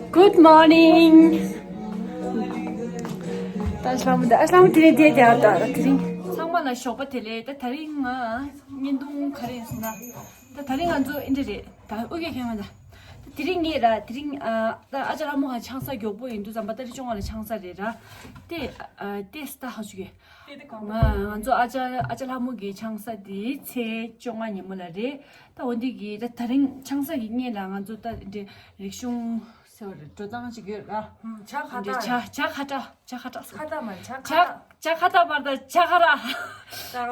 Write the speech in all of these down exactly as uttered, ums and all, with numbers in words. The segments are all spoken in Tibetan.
Good morning. ད་ཨ་ཤ་ལ་མོ་ད་ཨ་ཤ་ལ་མོ་དེ་རིང་དེ་དེ་ཨ་ད་དེ་རིང་། ཚང་མ་ལ་ཞོགས་པ་བདེ་ལེགས། ད་དེ་རིང་ང་བརྙན་ཐུང་ག་རེ་ཡིན་ཟེར་ན། ད་དེ་རིང་ང་ཚོ་ཨིན་དྲི་རེད། ད་ཨུ་གེ་ཁེ་མ་ད། ད་དེ་རིང་ངེད་ར་དེ་རིང་ཨ་ད་ཨ་ཅག་ལ་མོ་ཧ་ཆང་ས་མགྱོགས་པོ་ཡིན་དུས་ཙམ་པ་ཏ་རིག་བཅོ་ལྔ་ལ་ཆང་ས་རེད་ར། དེ་ཨ་དེ་སྟ་ཧ་ཆུ་གེ། ང་ང་ཚོ་ཨ་ཅག་ཨ་ཅག་ལྷ་མོ་གི་ཆང་ས་དེ་ཚེས་བཅོ་ལྔ་ཉིན་མོ་ལ་རེད། ད་འོ་འདི་གི་ད་དེ་རིང་ཆང་ས་གི་སྔོན་ལ་ང་ཚོ་ད་འདི་རིག་གཞུང་ཟེར་བ་རེད། འགྲོ་སྟངས་ཅིག་ཡོད་ར། ཇ་ཁ་ཏ། ཇ་ཇ་ཁ་ཏ། ཇ་ཁ་ཏ། ཁ་ཏ་མ་ཇ་ཇ་ཁ་ཏ། ཇ་ཁ་ཏ་མ་ད་ཇ་ཁ་ར།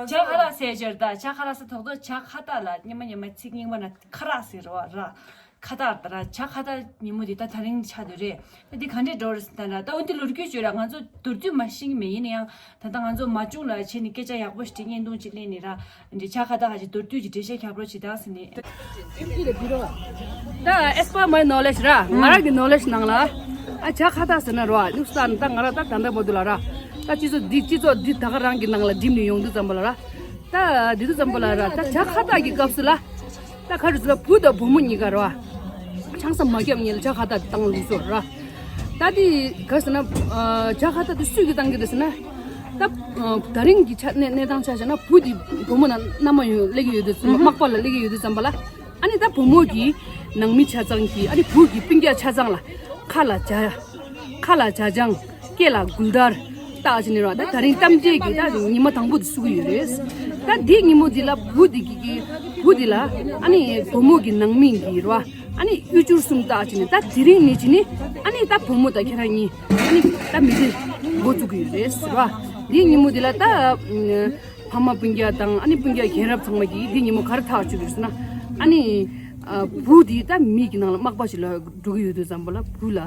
ཇ་ཁ་ར་ཟེར་ཅོར་ད་ཇ་ཁ་ར་ས་ཐོག་ཐོག་ཇ་ཁ་ཏ་ལ་ཉི་མ་ཉི་མ་ཚིག་རྙིང་པ་ན་ཁ་ར་ཟེར་བ་ར། ཁ་ཏ་ད་ར་ཇ་ཁ་ཏ་ཉིན་མོ་འདི་ད་དེ་རིང་ཆགས་འདུག་རེད། ད་འདི་ག་འདྲས་འགྲོ་རེད་ཟེར་ན་ར། ད་འོ་འདི་ལོ་རྒྱུས་བརྗོད་ར། ང་ཚོ་མདོར་བསྡུས་མ་ཤེས་ཀྱི་མེད། ཡིན་ན་ཡང་ད་ལྟ་ང་ཚོ་མ་བྱུང་ལ་བྱས་ནས་སྐད་ཆ་ཡག་པོ་ཞིག་བྲིས་བརྙན་ཐུང་ཅིག་ལེན་ནས་ར། འདི་ཇ་ཁ་ཏ་ཧ་ཅིག་མདོར་བསྡུས་ཀྱི་འགྲེལ་བཤད་རྒྱབ་རོགས་བྱེད་དང་ཟེར་ནས། ད་as per my knowledge ར། ང་རང་གི་knowledge ནང་ལ་ཨ་ཇ་ཁ་ཏ་ཟེར་ན་ར། ནུག་སྟ་ད་ང་རང་ད་ད་ལྟ་བར་དུ་ལ་ར། ད་སྤྱི་ཚོགས་འདི་སྤྱི་ཚོགས་འདི་ད་ག་རང་གི་ནང་ལ་འགྲིམ་ནས་ཡོང་དུས་ཙམ་པ་ལ་ར། ད་འདི་དུས་ཙམ་པ་ལ་ར། ད་ཇ་ཁ་ཏ་གི་སྐབས་སུ་ལ། ད་ག་རེ་ཟེར་ན་བུ་དང་བུ་མོ་གཉིས་ཀ་ར། ཆང་ས་མ་བརྒྱབ་སྔོན་ལ་ཇ་ཁ་ཏ་བཏང་ལུགས་སྲོལ་ར། ད་དེ་ག་ཟེར་ན། ཨ་ཇ་ཁ་ཏ་དེ་སུས་ཀྱིས་བཏང་གི་རེད་ཟེར་ན། ད་ཨ་དེ་རིང་གི་ཆ་གནས་གནས་སྟངས་ཆ་བཞག་ན་བུ་དེ་བུ་མོ་ན་མནའ་མ་ཡོང་སླེབས་ཀྱི་ཡོད་དུས་ཙམ་པ། མག་པ་ལ་སླེབས་ཀྱི་ཡོད་དུས་ཙམ་པ་ལ། ཨ་ནི་ད་བུ་མོ་གི་ནང་མི་ཆ་ཚང་གི་ཨ་ནི་བུ་གི་སྤུན་ཀྱག་ཆ་ཚང་ལ་ཁ་ལ་ཇ། ཁ་ལ་ཇ་ཆང་། སྐེ་ལ་མགུལ་དར་བཏགས་བྱས་ནས་ར། ད་དེ་རིང་གཏམ་བརྗོད་ཀྱི་ད་ཉི་མ་དང་པོ་དེ་བསུ་གི་ཡོད་རེད། ད་འདི་ཉིན་མོ་འདི་ལ་བུ་འདི་གི་གི་བུ་འདི་ལ་ཨ་ནི་བུ་མོ་གི་ནང་མི་གི་ར། ཨ་ནི་གཡོ་སྒྱུ་གསུམ་བཏགས་བྱས་ནས་ད་དེ་རིང་ནས་བྱས་ནས་ཨ་ནི་ད་བུ་མོ་དང་ཁྱེད་རང་གཉིས་ཨ་ནི་ད་མི་ཚེ་འགོ་བཙུགས་གི་ཡོད་རེད་ཟེར་བ། འདི་ཉིན་མོ་འདི་ལ་ད་ཕ་མ་སྤུན་ཀྱག་དང་ཨ་ནི་སྤུན་ཀྱག་རྒན་རབས་ཚང་མ་གིས་འདི་ཉིན་མོ་ག་རེ་ཐག་གཅོད་གི་ཡོད་ཟེར་ན། ཨ་ནི་ཨ་བུ་འདི་ད་མི་གི་ནང་ལ་མག་པ་ཞིག་ལ་འགྲོ་གི་ཡོད་དུས་ཙམ་པ་ལ་བུ་ལ་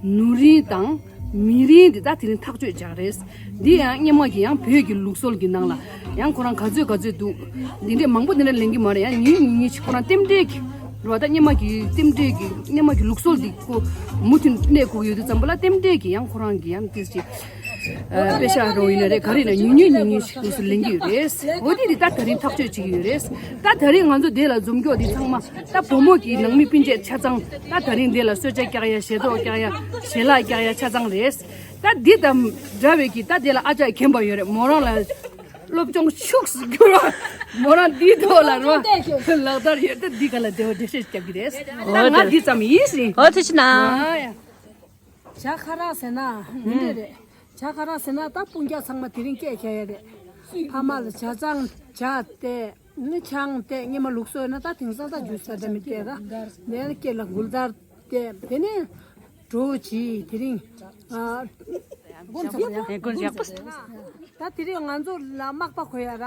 ནུ་རིན་དང་མི་རིན་འདི་ད་དེ་རིང་ཐག་གཅོད་བྱ་རེད། འདི་ཡང་སྔོན་མ་གི་ཡང་བོད་ཀྱི་ལུགས་སྲོལ་གྱི་ནང་ལ་ཡང་ཁོ་རང་ག་ཚོད་ག་ཚོད་འདུག་འདི་འདྲས་མང་པོ་འདི་འདྲ་ལེན་གྱི་མ་རེད། ཡང་ཉུང་ཉུང་ཉུང་ཞིག་ཁོ་རང་རྟེན་འབྲེལ་གྱི་རེད་བ། ད་སྔོན་མ་གི་རྟེན་འབྲེལ་གྱི་སྔོན་མ་གི་ལུགས་སྲོལ་འདི་ཁོ་མུ་མཐུད་གནས་དགོས་ཀྱི་ཡོད་དུས་ཙམ་པ་ལ་རྟེན་འབྲེལ་གྱི་ཡང་ཁོ་རང་གི་ཡང་ཏིས་ཅིག་ཨ་དཔེ་ཆ་རོ་ཡིན་ན་རེད། ག་རེ་ཡིན་ན་ཉུང་ཉུང་ཉུང་ཉུང་ཞིག་ཏུ་སུ་ལེན་གྱི་ཡོད་རེད། འོ་དེ་རེད། ད་དེ་རིང་ཐག་གཅོད་བྱེད་ཀྱི་ཡོད་རེད། ད་དེ་རིང་ང་ཚོ་དེ་ལ་འཛོམས་སྐྱོ་དེ་ཚང་མ་ད་བུ་མོ་གི་ནང་མི་སྤུན་མཆེད་ཆ་ཚང་ད་དེ་རིང་དེ་ལ་གསོལ་ཇ་རྒྱག་ཡ་ཞལ་ཏོག་རྒྱག་ཡ་ཞལ་ལག་རྒྱག་ཡ་ཆ་ཚང་རེད། ད་འདི་དང་འདྲ་བའི་གི་ད་དེ་ལ་ཨ་ཅག་མཁན་པ་ཡོད་རེད། མོ་རང་ལ་སློབ་སྦྱོང་ཤུགས་སུ་གྱུར་བ། མོ་རང་འདིའི་ཐོག་ལ་རོ་ལག་བསྟར་ཡོད། ད་འདི་ག་ལ་དེ་བ་འགྲེལ་བཤད་རྒྱབ་ཀྱི་རེད། ད་ང་འདི་ཙམ་ཡིན་ཟིན། འོ་ཐུགས་རྗེ་གནང་། ཨ་ཡ། ཇ་ཁ་རག་ཟེར་ན་འདི་འདྲ་རེད། ཇ་ཁ་རག་ཟེར་ན་ད་སྤུན་ཀྱག་ཚང་མ་དེ་རིང་སྐད་རྒྱག་ཡ་རེད། ཕ་མ་ལ་ཇ་ཆང་ཇ་སྟེར་ནི་ཆང་སྟེར། སྔོན་མ་ལུགས་སྲོལ་ན་ད་དེང་སང་ད་ཇུས་ད་འདྲ་མི་སྟེར་ར། དེ་ནས་སྐེ་ལ་མགུལ་དར་སྟེར། དེ་ནས་གྲོ་བྱི་དེ་རིང་ཨ་ཀུན་ཡག་པོ། ད་དེ་རིང་ང་ཚོ་ལ་མག་པ་གོ་ཡ་ར།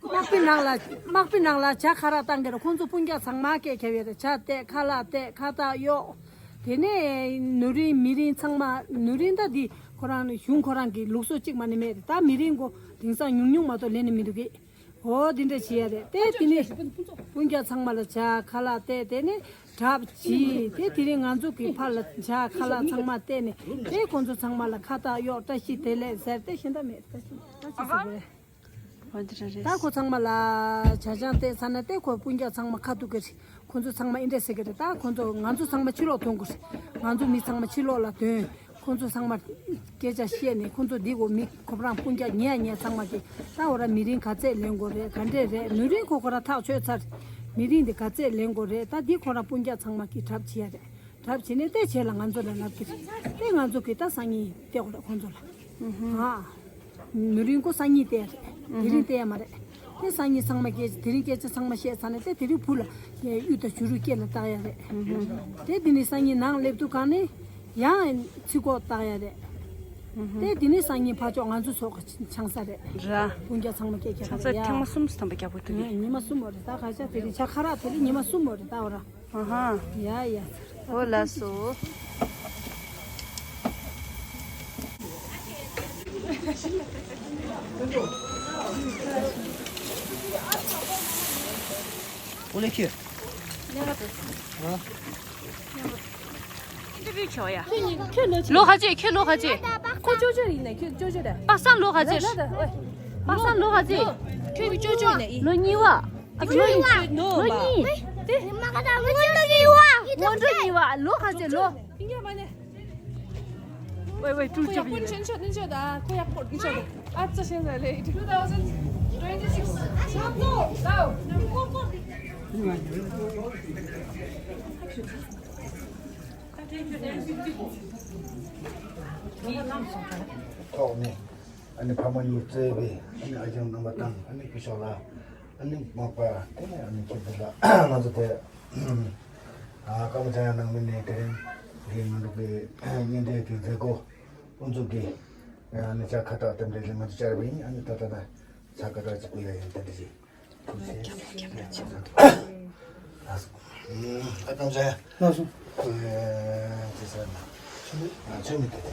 མག་པའི་ནང་ལ་མག་པའི་ནང་ལ་ཇ་ཁ་རག་བཏང་གི་ར། ཁོང་ཚོ་སྤུན་ཀྱག་ཚང་མ་སྐད་རྒྱབ་ཡ་རེད། ཇ་སྟེར། ཁ་ལག་སྟེར། ཁ་བཏགས་གཡོག་དེ་ནས་ནུ་རིན་མི་རིན་ཚང་མ། ནུ་རིན་ད་འདི་ཁོ་རང་གཞུང་ཁོ་རང་གི་ལུགས་སྲོལ་གཅིག་མ་ནི་མེད་རེད། ད་མི་རིན་གོ་དེང་སང་ཉུང་ཉུང་མ་གཏོགས་ལེན་ནི་མི་འདུག་གི། འོ་འདི་འདྲ་བྱེད་ཡ་རེད། དེ་དེ་ནས་སྤུན་ཀྱག་ཚང་མ་ལ་ཇ་ཁ་ལག་སྟེར། དེ་ནས་གྲབས་བྱེད། དེ་དེ་རིང་ང་ཚོ་གི་ཕར་ལ་ཇ་ཁ་ལག་ཚང་མ་སྟེར་ནས་དེ་ཁོང་ཚོ་ཚང་མ་ལ་ཁ་བཏགས་གཡོག་བཀྲ་ཤིས་བདེ་ལེགས་ཟེར་ཏེ་གཞན་དག་མེད། བཀྲ་ཤིས་བདེ་ལེགས། འོ་འདི་འདྲ་རེད། ད་ཁོ་ཚང་མ་ལ་ཇ་ཆང་སྟེར་ཚར་ན་དེ་ཁོ་སྤུན་ཀྱག་ཚང་མ་ཁ་ཐུག་གི་རེད། ཁོ་ཚོ་ཚང་མ་ཨེ་འདྲ་ཟེར་གི་རེད། ད་ཁོ་ཚོ་ང་ཚོ་ཚང་མ་ཕྱི་ལོགས་ཐོན་དགོས་རེད། ང་ཚོ་མི་ཚང་མ་ཕྱི་ལོགས་ལ་ཐོན། ཁོ་ཚོ་ཚང་མ་སྐད་ཆ་བཤད་ནས་ཁོ་ཚོ་འདི་གོ་མི་ཁོ་རང་སྤུན་ཀྱག་ཉེ་ཉེ་ཚང་མ་གི་ད་འོ་ར་མི་རིན་ག་ཚད་ལེན་དགོས་རེད། ག་འདྲས་རེད། ནུ་རིན་ཁོ་ཁོ་ར་ཐག་ཆོད་ཚར། མི་རིན་འདི་ག་ཚད་ལེན་དགོས་རེད། ད་འདི་ཁོ་ར་སྤུན་ཀྱག་ཚང་མ་གི་གྲབས་བྱེད་ཡ་རེད། གྲབས་བྱེད་ནས་ལྟད་བྱེད་ལ་ང་ཚོ་ལ་ལབ་ཀྱི་རེད། དེ་ང་ཚོ་གི་ད་སང་ཉིན་ལྟད་དགོས་རེད་ཁོང་ཚོ་ལ། ཨ། མི་རིན་གོ་སང་ཉིན་ལྟད་རེད། དེ་རིང་ལྟད་ཡ་མ་རེད། དེ་སང་ཉིན་ཚང་མ་སྐད་དེ་རིང་སྐད་ཆ་ཚང་མ་བཤད་ཚར་ནས་དེ་དེ་རིང་བུ་ལ་གཡུ་དང་བྱུ་རུ་སྐེ་ལ་བཏགས་ཡ་རེད། དེ་དེ་ནས་སང་ཉིན་ནང་སླེབས་དུས་གང་ནས་ཡང་ཚིག་གོ་བཏགས་ཡ་རེད། དེ་དེ་ནས་སང་ཉིན་ཕར་ཕྱོགས་ང་ཚོ་ཚོགས་ཀྱི་ཆང་ས་རེད། ར། སྤུན་ཀྱག་ཚང་མ་སྐད་རྒྱག་ཆང་ས་ཡ། ཐེངས་མ་གསུམ་ཐམ་པ་རྒྱག་པོ་ཐུབ་གི། ཉི་མ་གསུམ་འོ་རེད། ད་ཁ་ཤས་དེ་རིང་ཇ་ཁ་རག་དེ་རིང་ཉི་མ་གསུམ་འོ་རེད། ད་འོ་ར། ཨ་ཧ། ཡ་ཡ། ཨོ་ལགས་སོ། ཨོ་ལེ་ཁྱོད། ཨ། ལོ་ག་ཚོད། ཁྱོད་ལོ་ག་ཚོད། ཁོ་ཅོ་ཅོ་ཡིན་ནས་ཁྱོད་ཅོ་ཅོ་རེད། པ་སངས་ལོ་ག་ཚོད། ལ་ལ་ལ། པ་སངས་ལོ་ག་ཚོད། ཁྱོད་ཀྱི་ཅོ་ཅོ་ཡིན་ནས་ཡིན། ལོ་གཉིས་པ། ཨ་ཁྱོད་ཡིན། ལོ་གཉིས། དེ། ང་ག་ད་ང་ཅོ་ཅོ་ཡིན་བ། སྔོན་འགྲོ་ཡིན་བ། ལོ་ག་ཚོད་ལོ། ཨིན་གྱ་མ་ནེ། ཝེ་ཝེ། ཀྲུ་ཀྲུ་ཡ་ཀུན་ཆེན་ཆོད་ནི་ཆོད་ད་ཁོ་ཡ་ཀུན་ཆོད། ཨ་ཙི་ཤེས་ཟ་ལེ། two thousand twenty-six. ཐོག་ནས་ཨ་ནི་ཕ་མ་གཉིས་གཙོས་པའི་ཨ་ནི་ཨ་ཅག་རྣམ་པ་དང་ཨ་ནི་སྐུ་ཞབས་ལགས། ཨ་ནི་མག་པ་དེ་ནས་ཨ་ནི་ཁྱེད་ཚོ་ལ་ང་ཚོ་དེ་ཨ་སྐར་མ་ཚང་ཡང་ནང་མི་ནས་དེ་རིང་གི་ང་ཚོ་གི་བརྙན་འཕྲིན་གྱི་མཛད་སྒོ་དབུ་འཛུགས་ཀྱི་ཨ་ནི་ཕྱག་ཁ་བཏགས་དེ་འདྲ་ཞིག་ང་ཚོ་བཅར་བ་ཡིན། ཨ་ནི་ད་ལྟ་ད་ཕྱག་ཁ་བཏགས་ཅིག་ཕུལ་ཡ་ཡིན། དེ་འདྲ་ཞིག་ཐུགས་རྗེ་ཆེ། ཨ་ཨ་སྐར་མ་ཚང་ཡང་ལགས་སོ། ཨ་ཚོད་མི་དེ་དེ་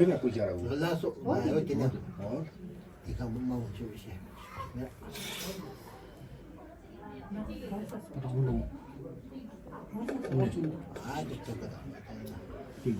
འདི་ནས་སྐུ་བཅར་རོ། ལགས་སོ། ང་ཡོད་དེ་ནས། ཨོ། འདི་གང་མ་འོང་ཆོག་ཤེས། ཨ་ཅིག་ཅིག་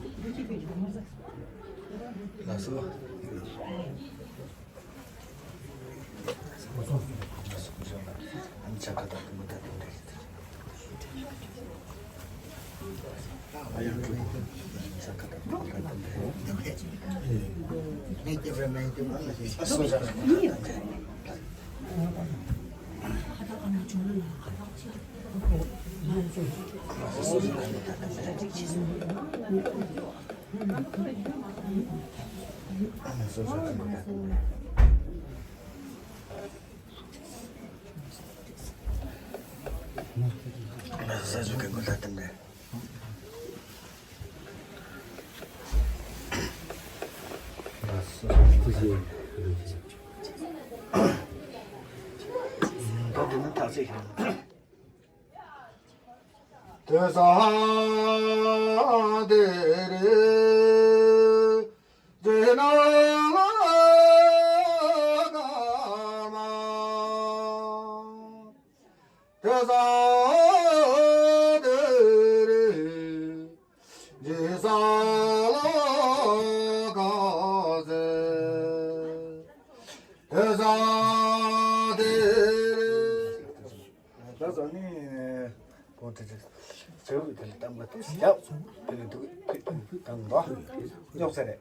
ག་ལགས་སོ། དེ་ས་དེ་རེ་ཇེ་ན་ལ་ག་མ། དེ་ས་དེ་རེ་ཇེ་ས་ལ་ག་ཟེ། དེ་ས་དེ་རེ། ད་ས་ནི་གོང་དེ་ཚེ་ཚེ་འུ་དེ་ལ་གཏམ་ག་དེ་ཞབས་དེ་ལ་འདུག་ཕུད་ཕུད་དང་འདོ་རྙོག་ཚེ་རེད།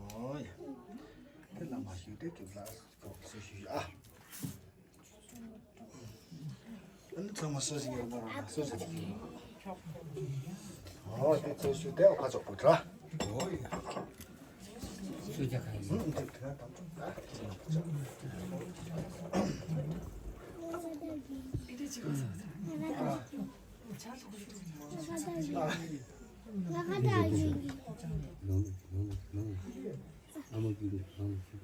ཨོ་ཡ། དེ་ལ་མ་ཞུ་དེ་གྲུབ་ལ་ཀོ་སུ་ཞུ་ཨ། ཨ་ནི་ཚང་མ་སུ་ཞིག་ཡོད་མ་རུང་ན་སུ་ཞིག་ཨོ་དེ་ཚོ་ཞུ་དེ་ཨོ་ཁ་ཙོག་པོ་དྲ། ཨོ་ཡ། སུ་རྒྱ་ག་ཡིན། ཨུམ་དེ་དེ་ན་དམ་ཚོགས་ད་དེ་ཚོ་ན་པོ་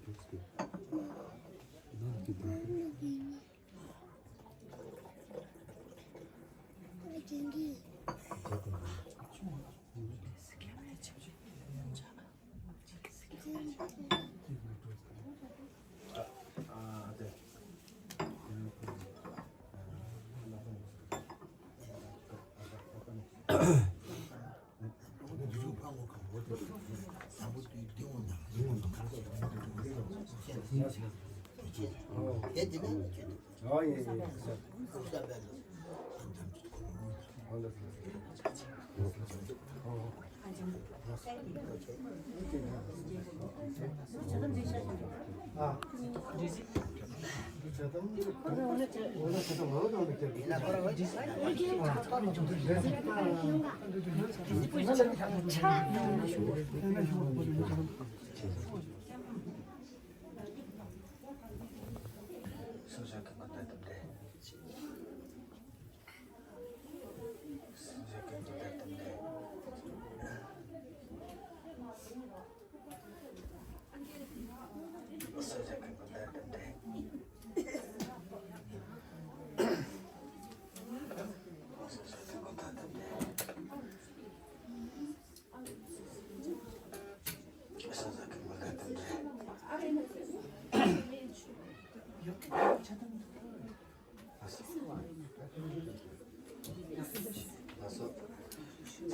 ཚོགས།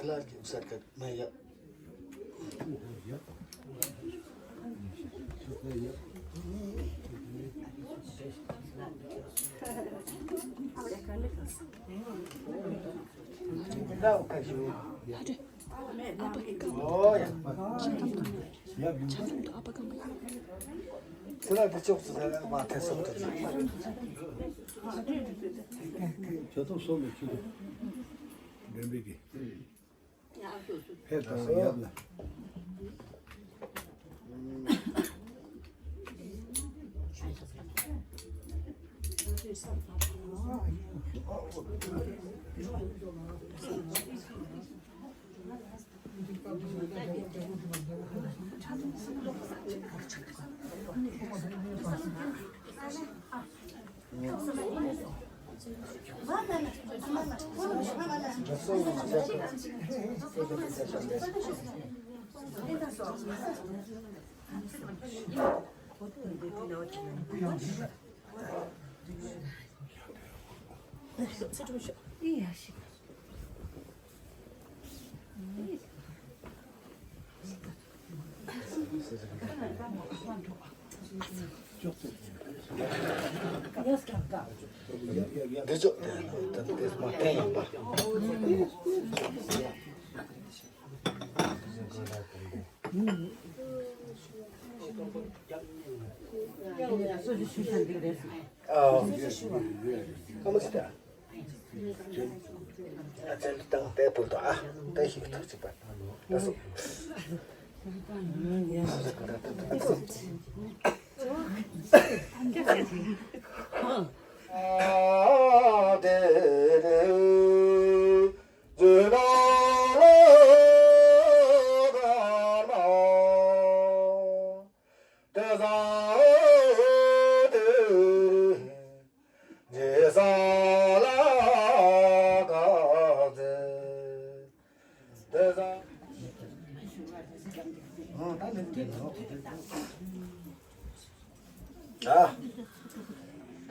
ལ་རྒྱུག་ས་ཀ་མ་ཡ། ཨ་རེ། ཨ་ཕ་གི་ཀ་མ། ཆ་ཚང་དུ་ཨ་ཕ་ཀ་མ་ཡ། ཁྱོད་ལ་དེ་ཅོག་ཙེ་ཟ་མ་ཐེ་སོག་ཏུ། ཁྱོད་ཐོག་སོག་ལ་ཁྱོད་ཐོག་འདྲེན་པའི་གི། ཕེབས་དང་ཡབ་ལ། འདི་ཚོ་དེ་དེ་མ་བསྟན་ཡིན་པ། ཨ། ཨ་མ་ཚེ་ད། ཨ་ཙན་དང་དེ་བུ་དང་ཨ་དེ་ཞིག་ཐུག་ཅིག་པ། ད་སོ། ད་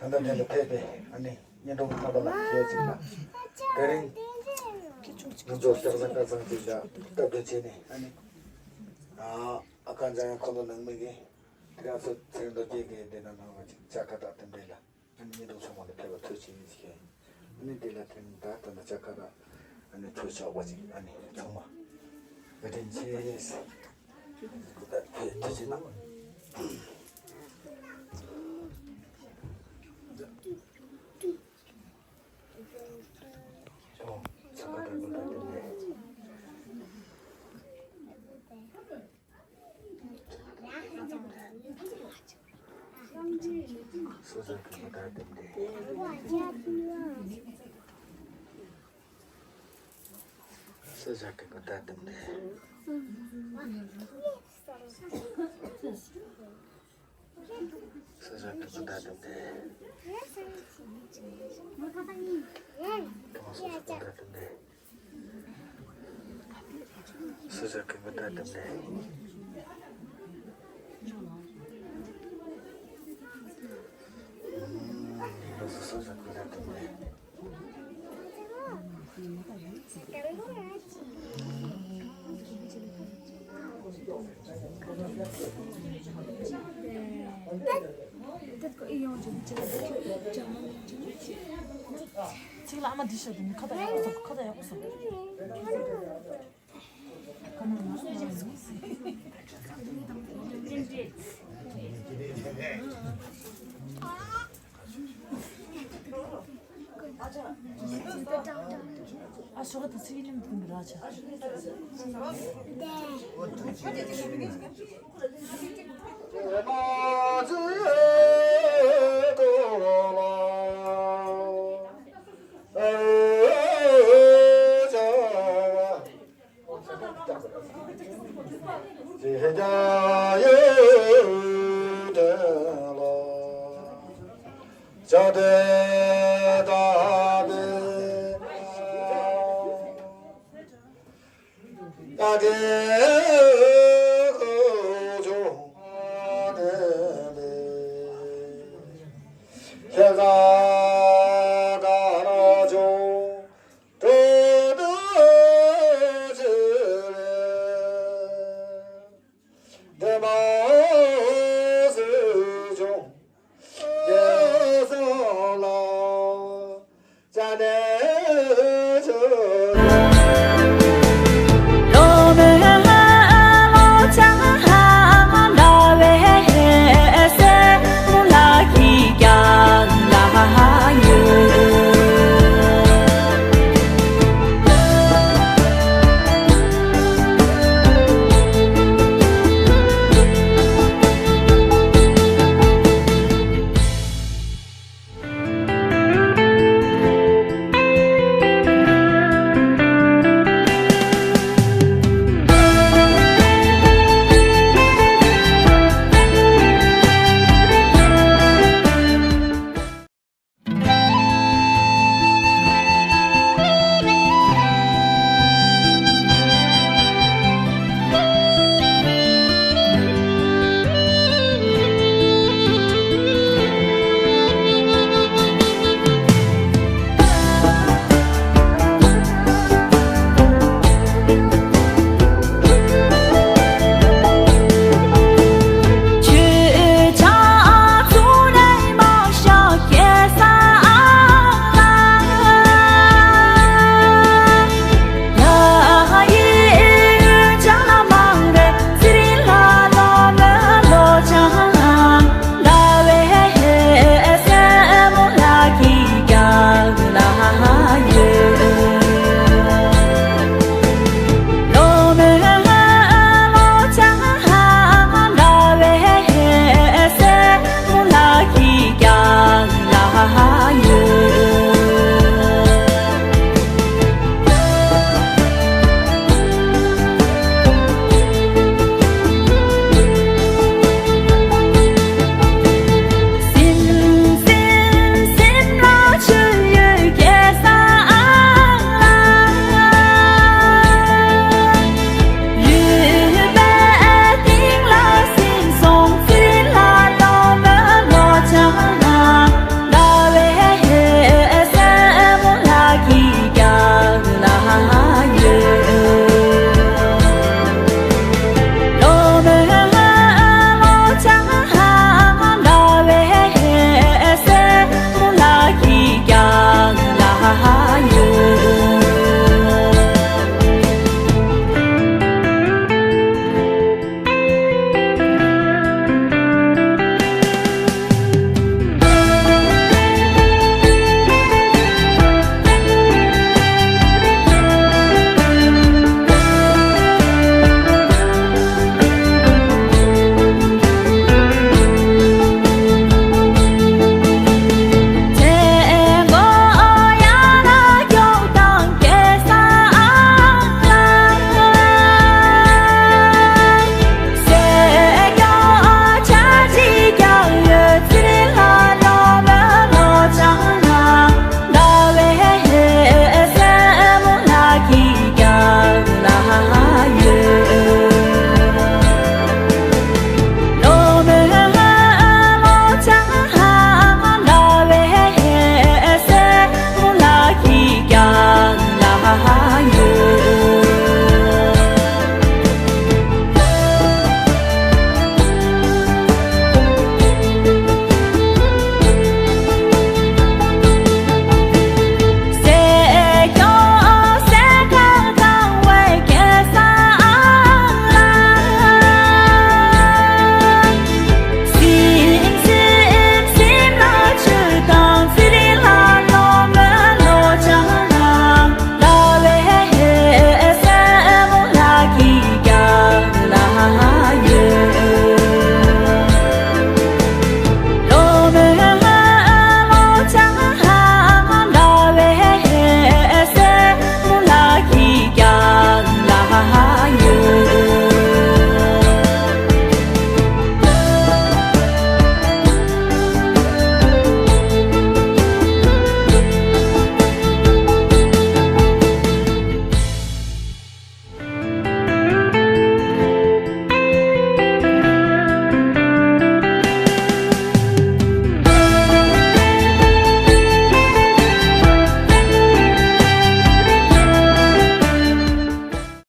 ད་ལྟ་དེ་ལ་ཕེབས་པའི་ཨ་ནི་བསྙེན་སྒྲུབ་རྣམ་པ་ལ་ཞལ་གཟིགས་ལ། དེ་རིང་ང་ཚོ་སྐལ་བཟང་སྐལ་བཟང་ཅིག་ལ་སྟབས་བདེ་བྱས་ནས་ཨ་ནི་ཨ་ཁ་འཇམ་དབྱངས་འཁོར་ལོ་ནང་མི་གི་དེ་རང་ཚོ་ཚེ་རིང་རྡོ་རྗེ་གི་དེ་ན་ནང་བ་ཅིག་བྱ་དགའ་དང་དེ་འདྲ་ལ། ཨ་ནི་མི་འདུག་ཚང་མ་ལ་ཕེབས་པ་ཐུགས་རྗེ་ཆེ་ཞུ་ཡ་ཡིན། ཨ་ནི་འདི་ལ་ཐེངས་ད་ལྟ་ན་ལྕགས་ཁ་ར་ཨ་ནི་ཐུགས་ཆགས་པ་ཅིག་ཨ་ནི་ཚང་མ་བཀའ་དྲིན་ཆེ་ཟེར། ཐུགས་རྗེ་གནང་། ཨོ་ལྕགས་ཁ་ར་དགོན་པ་དེ་ནས། སོ་སོའི་སྐུ་ལྟར་སྟེར་ཏེ། སོ་སོའི་སྐུ་ལྟར་སྟེར་ཏེ། སོ་སོའི་སྐུ་ལྟར་སྟེར་ཏེ། སོ་སོའི་སྐུ་ལྟར་སྟེར་ཏེ། སོ་སོའི་སྐུ་མདའ་བཏབ་ནས། སོ་སོའི་སྐུ་མདའ་བཏབ་ནས། ཚིག་ལ་ཨ་མ་འདི་ཤོད་དུ་ཁ་ད་ཡག་པོ་སོང་། ཁ་ད་ཡག་པོ་སོང་། ཨ་ཤོ་ག་ད་ཚིག་ཉམས་ཐུང་གི་ར་ཆ།